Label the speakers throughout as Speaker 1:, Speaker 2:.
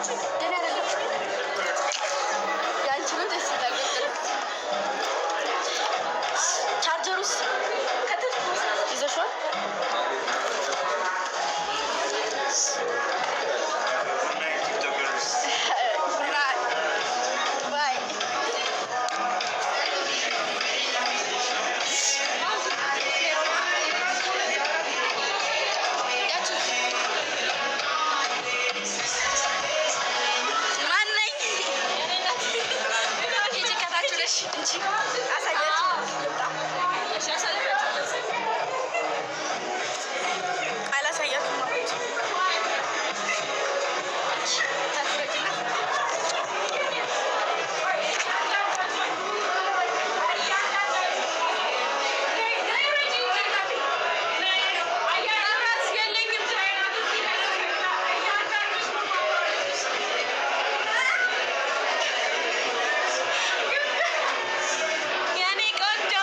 Speaker 1: ደህና አይደለም። ያንቺ ነው ደስ ይላል። ቻርጀሩስ ይዘሽዋል?
Speaker 2: TikTokers.
Speaker 1: Bye. ያቺ ማን ነኝ? ሂጂ ከታች ነሽ እንጂ አሳያቸው። አላሳያችሁም። ታች ውረጂና። የኔ ቆንጆ።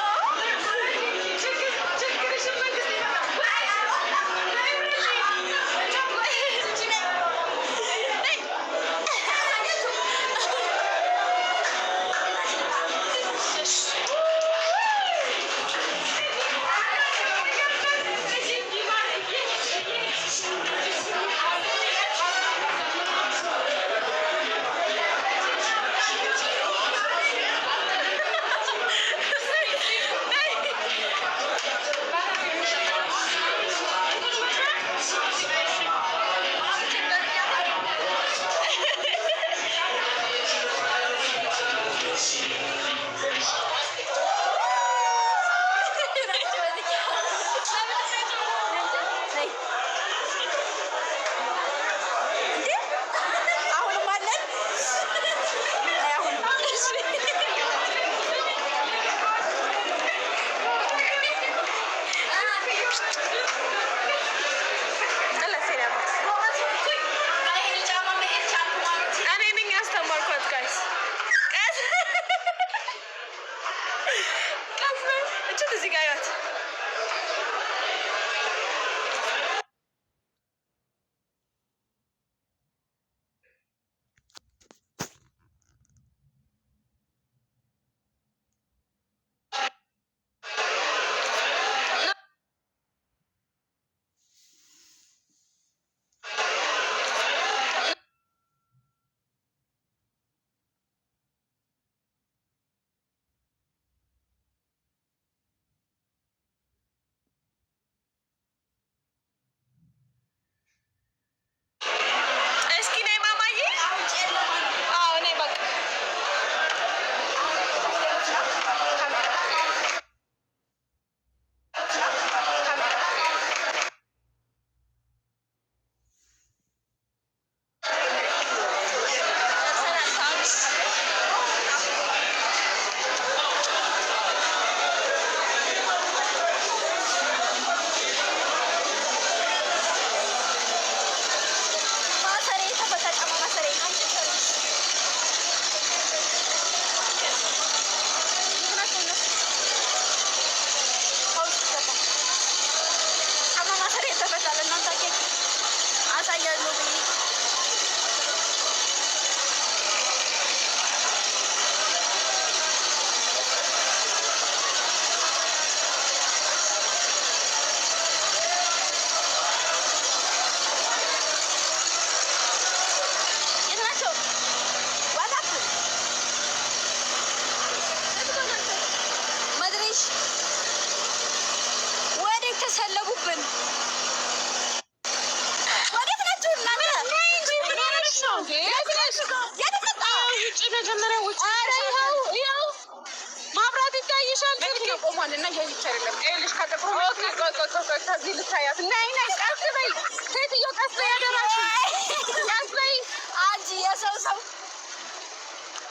Speaker 1: ነይ። እንዴ፣ አሁንም አለን? ነይ አሁንም።
Speaker 3: እኔ ነኝ ያስተማርኳት guys። ቀስ ቀስ በይ። እችት እዚህ ጋር ይዋት። እስኪ ነይ ማማዬ። አዎ ነይ በቃ።
Speaker 1: ማሰሬ ተፈታ፣ ጫማ ማሰሬ። የት ናቸው እነሱ? ከውስጥ ገባ። ጫማ ማሰሬ ተፈታ። ለእናንተ ኬክ አሳያለሁ ብዬ። የት ናቸው? What up? መድረሽ ወዴት ተሰለቡብን? ወዴት ናችሁ እናንተ? የት መጣ?
Speaker 3: ውጭ መጀመሪያ ውጭ።
Speaker 1: ኧረ ይኸው
Speaker 3: ይኸው ማብራት ይታይሻል። ስልክ
Speaker 4: ቆሟል እና እያየች አይደለም። ይኸውልሽ ከጥቁሩ
Speaker 3: Okay፣ ቆይ ቆይ ቆይ ቆይ፣ ከዚህ ልታያት። ነይ ነይ፣ ቀስ በይ ሴትዮ፣ ቀስ በይ አደራሽን፣ ቀስ በይ።
Speaker 1: አንቺ የሰው ሰው፣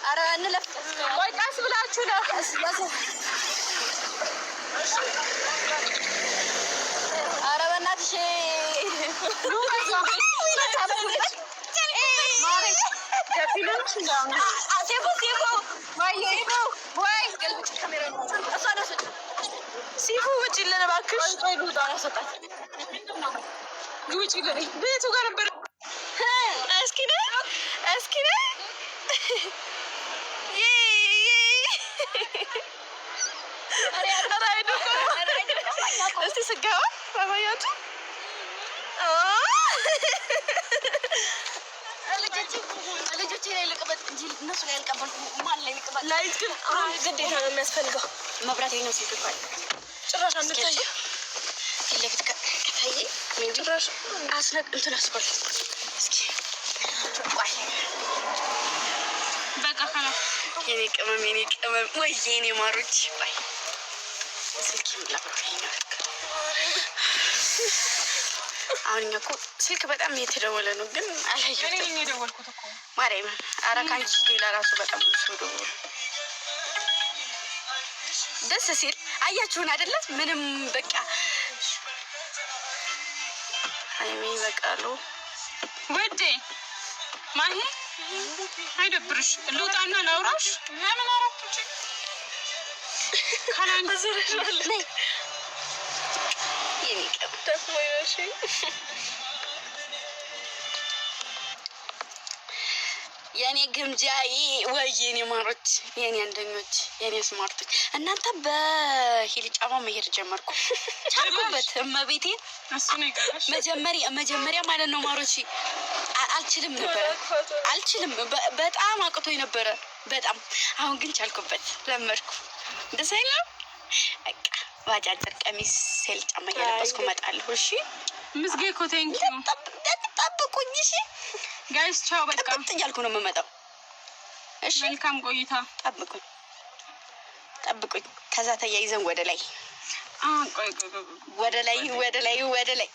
Speaker 1: ኧረ እንለፍ።
Speaker 3: ቆይ ቀስ ብላችሁ ነው።
Speaker 1: የሰው፣ ኧረ በእናትሽ። ሴፉ ሴፉ
Speaker 3: ወይ ሲፉ ውጪልን እባክሽ፣ ውጪልን። ቤቱ ጋር ነበር። እስኪ ነይ።
Speaker 1: ልቅበጥ እንጂ እነሱ ላይ አልቀበልኩም። ማን ላይ ልቅበጥ?
Speaker 5: Light ግን አሁን ግዴታ ነው የሚያስፈልገው።
Speaker 1: መብራት የኛው ስልክ እኮ አለ።
Speaker 5: ጭራሽ አንታየ።
Speaker 1: ፊት ለፊት ከታየ maybe
Speaker 5: ጭራሽ
Speaker 1: አስነቅ እንትን አስበል እስኪ፣ ቆይ።
Speaker 3: በቃ ከላ
Speaker 1: የኔ ቅመም፣ የኔ ቅመም፣ ወይ የኔ ማሮች፣ ቆይ ስልክ ላብራ። ይኸኛው ስልክ አሁን እኛ እኮ ስልክ በጣም እየተደወለ ነው፣ ግን
Speaker 3: እኔ
Speaker 1: አላየሁትም።
Speaker 3: ነኝ የደወልኩት እኮ።
Speaker 1: ማርያምን፣ ኧረ ከአንቺ ሌላ ራሱ በጣም ብዙ ሰው ደወሉ። ደስ ሲል አያችሁን አይደለም? ምንም በቃ ሀይሚ በቃሉ።
Speaker 3: ውዴ ማሂ፣ አይደብርሽ? ልውጣና ላውራሽ። ለምን አራት ውጪ ካላንቺ
Speaker 1: ነይ የኔ ቅመም።
Speaker 5: ደክሞኝ ነው። እሺ።
Speaker 1: የኔ ግምጃዬ፣ ወይ የኔ ማሮች፣ የኔ አንደኞች፣ የኔ smart ኦች፣ እናንተ በ heel ጫማ መሄድ ጀመርኩ። ቻልኩበት እመቤቴን።
Speaker 3: እሱ ነው የቀረሽ።
Speaker 1: መጀመሪያ መጀመሪያ ማለት ነው ማሮች፣ አልችልም ነበረ፣ አልችልም፣ በጣም አቅቶኝ ነበረ በጣም። አሁን ግን ቻልኩበት፣ ለመድኩ። ደስ አይልም? በቃ በአጫጭር ቀሚስ heel ጫማ እየለበስኩ እመጣለሁ። እሺ።
Speaker 3: ምስጌ እኮ thank you።
Speaker 1: ጠብቁኝ። እሺ።
Speaker 3: Guys፣ ቻው በቃ።
Speaker 1: ጥብጥ እያልኩ ነው የምመጣው። እሺ።
Speaker 3: መልካም ቆይታ።
Speaker 1: ጠብቁኝ፣ ጠብቁኝ። ከዛ ተያይዘን ወደ ላይ።
Speaker 3: ቆይ ቆይ ቆይ ቆይ።
Speaker 1: ወደ ላይ፣ ወደ ላይ፣ ወደ ላይ።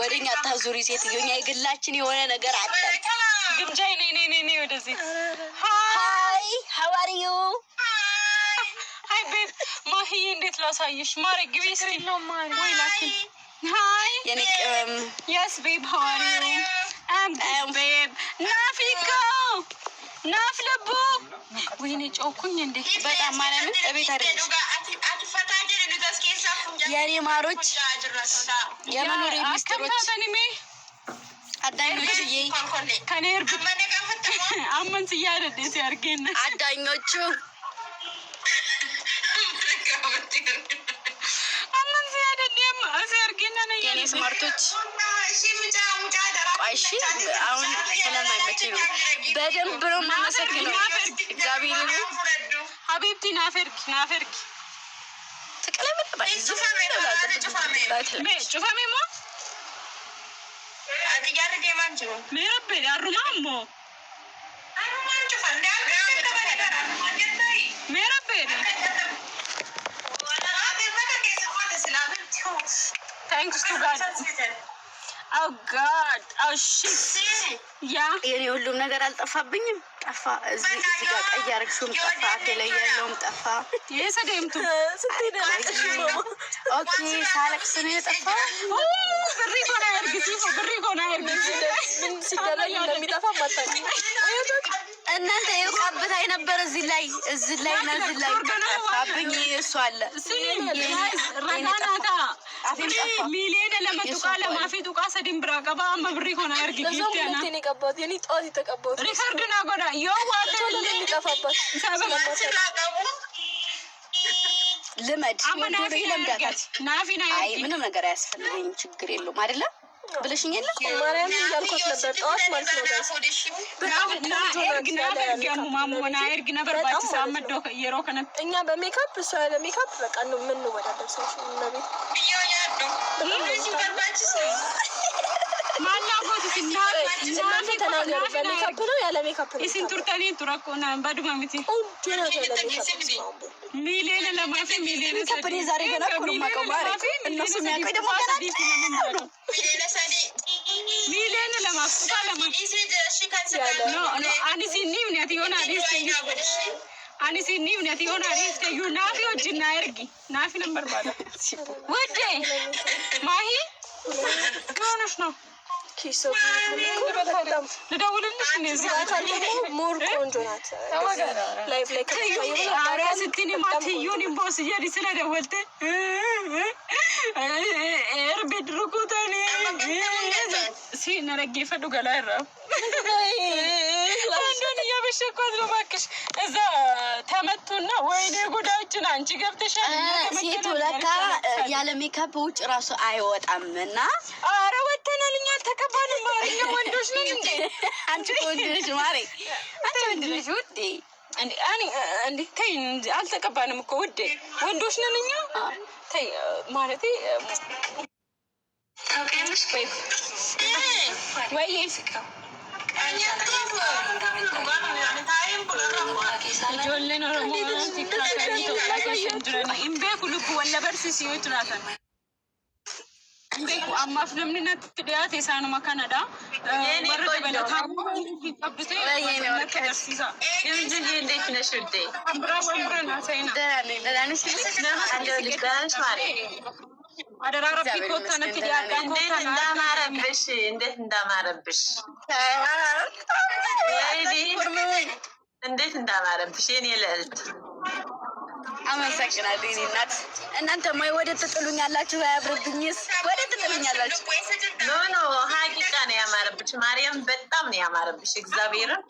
Speaker 1: ወደኛ አታዙሪ ሴትዮ፣ እኛ የግላችን የሆነ ነገር አለ።
Speaker 3: ግምጃዬ፣ ነይ ነይ ነይ ነይ ወደዚህ።
Speaker 1: Hi, how are you?
Speaker 3: Hi babe። ማሂዬ፣ እንዴት ላሳይሽ? ማሬ ግቢ እስኪ። ወይ ላኪ። Hi.
Speaker 1: የኔ ቅመም።
Speaker 3: Yes babe, how are you? I'm good babe። ናፊኮ፣ ናፍ ልቡ፣ ወይኔ ጮኩኝ እንዴ!
Speaker 1: በጣም ማርያምን እቤት አይደለሽ የኔ ማሮች፣ የመኖሬ ሚስጥሮች፣ አዳኞችዬ፣
Speaker 3: ከኔ እርግ አመን ስያደድ ሲያርጌነ
Speaker 1: አዳኞቹ።
Speaker 3: አመን ስያደድ ሲያርጌነ ነው።
Speaker 1: የኔ smart ኦች። ቆይ እሺ፣ አሁን ስለማይመቸኝ ነው። በደንብ ነው የማመሰግነው እግዚአብሔር።
Speaker 3: حبيبتي ናፈርክ ናፈርክ።
Speaker 1: ትቅለብልባለች።
Speaker 3: ሜ ጩፈሜ ሞ ሜረቤ አሩማሞ ሜረቤ። Thanks to God. Oh God, oh shit, yeah.
Speaker 1: የኔ ሁሉም ነገር አልጠፋብኝም። ጠፋ። እዚህ እዚህ ጋር ቀይ ያረግሽውም ጠፋ። አፌ ላይ ያለውም ጠፋ።
Speaker 3: ይሄ ሰደምቱ
Speaker 5: ስትሄድ ያለቅሽ ማማ።
Speaker 1: Okay፣ ሳለቅስ ነው የጠፋ።
Speaker 3: ብሪ ጎና ያርግሲ፣ ብሪ ጎና ያርግሲ።
Speaker 5: ምን ሲደረግ እንደሚጠፋ አታውቅም።
Speaker 1: እናንተ ይኸው ቀብታኝ ነበር እዚህ ላይ፣ እዚህ ላይ እና እዚህ ላይ ጠፋብኝ። እሱ አለ።
Speaker 3: ረጋናታ።
Speaker 1: አፌም ጠፋ።
Speaker 3: 2.2 tuqaa tuqaa sadiin biraa qaba amma birrii kana ergi.
Speaker 5: ለዛም
Speaker 3: giiftii ana
Speaker 5: ሁለቴ ነው የቀባሁት። የኔ ጠዋት የተቀባሁት
Speaker 3: record naa godha yoo waa
Speaker 5: ቶሎ
Speaker 3: ta'ellee
Speaker 5: እንደሚጠፋባት ስለማታውቅ።
Speaker 1: ልመድ
Speaker 3: amma
Speaker 1: ዶሮ
Speaker 3: ናፊ ና
Speaker 1: ይለምዳታል።
Speaker 3: ergati ናፊ ና
Speaker 1: አይ
Speaker 3: ergi.
Speaker 1: ምንም ነገር አያስፈልገኝም፣ ችግር የለውም። አይደለ ብለሽኝ የለ?
Speaker 5: ማርያምን እያልኳት ነበር ጠዋት ማለት ነው guys። በጣም
Speaker 3: na
Speaker 5: ቆንጆ
Speaker 3: ergi
Speaker 5: ናት
Speaker 3: naaf
Speaker 5: ያለ
Speaker 3: ergi
Speaker 5: ሜካፕ
Speaker 3: ammumaa ammoo naa ergi na
Speaker 5: በጣም
Speaker 3: barbaachisa
Speaker 5: ማለት
Speaker 3: amma
Speaker 5: ነው።
Speaker 3: iddoo yeroo kanatti.
Speaker 5: እኛ በሜካፕ እሷ ያለ ሜካፕ በቃ ነው የምንወዳደር ሰዎች እመቤት። በጣም ነው የምታምረው።
Speaker 3: Maallaa gootisi.
Speaker 5: እናንተ ተናገሩ፣ በሜካፕ ነው ያለ ሜካፕ ነው?
Speaker 3: Isin turtanii rakkoo baduma miti.
Speaker 5: ቆንጆ ናት ያለ ሜካፕ። ስማሙ።
Speaker 3: 2.2 fi miiliyoona
Speaker 1: ሜካፕ እኔ ዛሬ ገና እኮ ነው የማውቀው። ማርያም፣ እነሱ የሚያውቀኝ ደግሞ ገና ነው።
Speaker 3: 2.2.2. No, ani sinni himne yoona dhiifte, ani sinni himne yoona dhiifte iyyuu naafi wajjin naa ergi, naafi nan barbaada. ውዴ ማሂ፣ ምን ሆነሽ ነው?
Speaker 5: She's so beautiful በጣም።
Speaker 3: ልደውልልሽ እንዴ እዚህ?
Speaker 5: በአካል ደግሞ more ቆንጆ ናት። Live ላይ ከታየ
Speaker 3: ኧረ ስትኒ ማትዩን ቦስ እየዲ ስለደወልተ ኤርቤድ ሩኩተኒ ሲ ነረጌፈዱ ገላ irraa አንዷን እያበሸኳት ነው። እባክሽ እዛ ተመቱና ወይኔ ጉዳችን፣ አንቺ ገብተሻል። እኛ
Speaker 1: ሴቱ
Speaker 3: ተመተናል
Speaker 1: ለካ
Speaker 3: እያለች ታለቅሳለች።
Speaker 1: ያለ ሜካፕ ውጭ ራሱ አይወጣም እና
Speaker 3: ኧረ ወተናል፣ እኛ አልተቀባንም። ማሬ። እኛ ወንዶች ነን እንዴ?
Speaker 1: አንቺ ወንድ ነሽ ማሬ፣ አንቺ ወንድ ነሽ ውዴ።
Speaker 3: እንዴ ተይ እንጂ አልተቀባንም እኮ ውዴ፣ ወንዶች ነን እኛ። ተይ ማለቴ ወይ ijoolleen Oromoo jiran hin beeku lubbuu walla barsiisu yoo jiraatan. Hin beeku ammaaf namni natti dhiyaate isaanuma kanadha. Warra dabalataa hin qabdu ta'e natti agarsiisa.
Speaker 6: እንዴት ነሽ ውዴ?
Speaker 3: Biraa waan bira naa seenaa.
Speaker 1: ደህና ነኝ፣ ደህና ነሽ?
Speaker 6: አለሁልሽ። ደህና ነሽ ማሬ?
Speaker 3: አደራ ረቢ ኮታ natti dhiyaadhaa
Speaker 6: እንዴት
Speaker 3: ኮታ naa
Speaker 6: እንዳማረብሽ! እንዴት እንዳማረብሽ! ወይኔ እንዴት እንዳማረብሽ የኔ ልዕልት።
Speaker 1: አመሰግናለሁ የእኔ እናት። እናንተማ ወደ ትጥሉኛላችሁ፣ አያምርብኝስ? ወደ ትጥሉኛላችሁ።
Speaker 6: No, ሀቂቃ ነው ያማረብሽ። ማርያም በጣም ነው ያማረብሽ። እግዚአብሔርን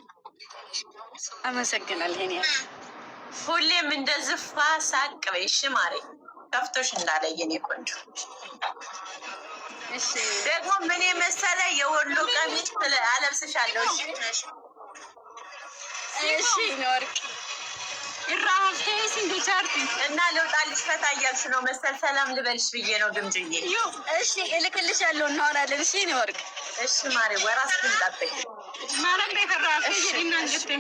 Speaker 1: አመሰግናለሁ የእኔ እናት።
Speaker 6: ሁሌም እንደዚህ ፋ ሳቅ በይ እሺ ማሬ። ከፍቶሽ እንዳለ የኔ ቆንጆ።
Speaker 1: እሺ።
Speaker 6: ደግሞ ምን የመሰለ የወሎ ቀሚስ አለብስሻለሁ። እሺ?
Speaker 1: እሺ የእኔ ወርቅ።
Speaker 3: Irraa haftee isin jechaarti.
Speaker 6: እና ልውጣልሽ፣ ፈታ እያልሽ ነው መሰል። ሰላም ልበልሽ ብዬ ነው ግምጅዬ።
Speaker 1: እሺ እልክልሻለሁ፣ እናወራለን። እሺ የእኔ ወርቅ።
Speaker 6: እሺ ማሬ፣ ወራስ ግን ጠብቂ።
Speaker 3: Maalan beeka irraa haftee jedhinaan jette.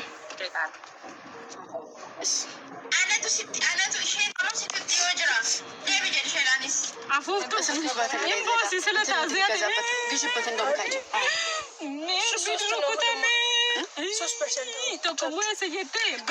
Speaker 1: እሺ።
Speaker 3: Afuuftu hin boossi sila taasisaa.
Speaker 1: ግሽበት እንደውም ካንቺ
Speaker 3: Meerbi rukutame.
Speaker 5: 3% ነው።
Speaker 3: Tokko immoo eessa jettee?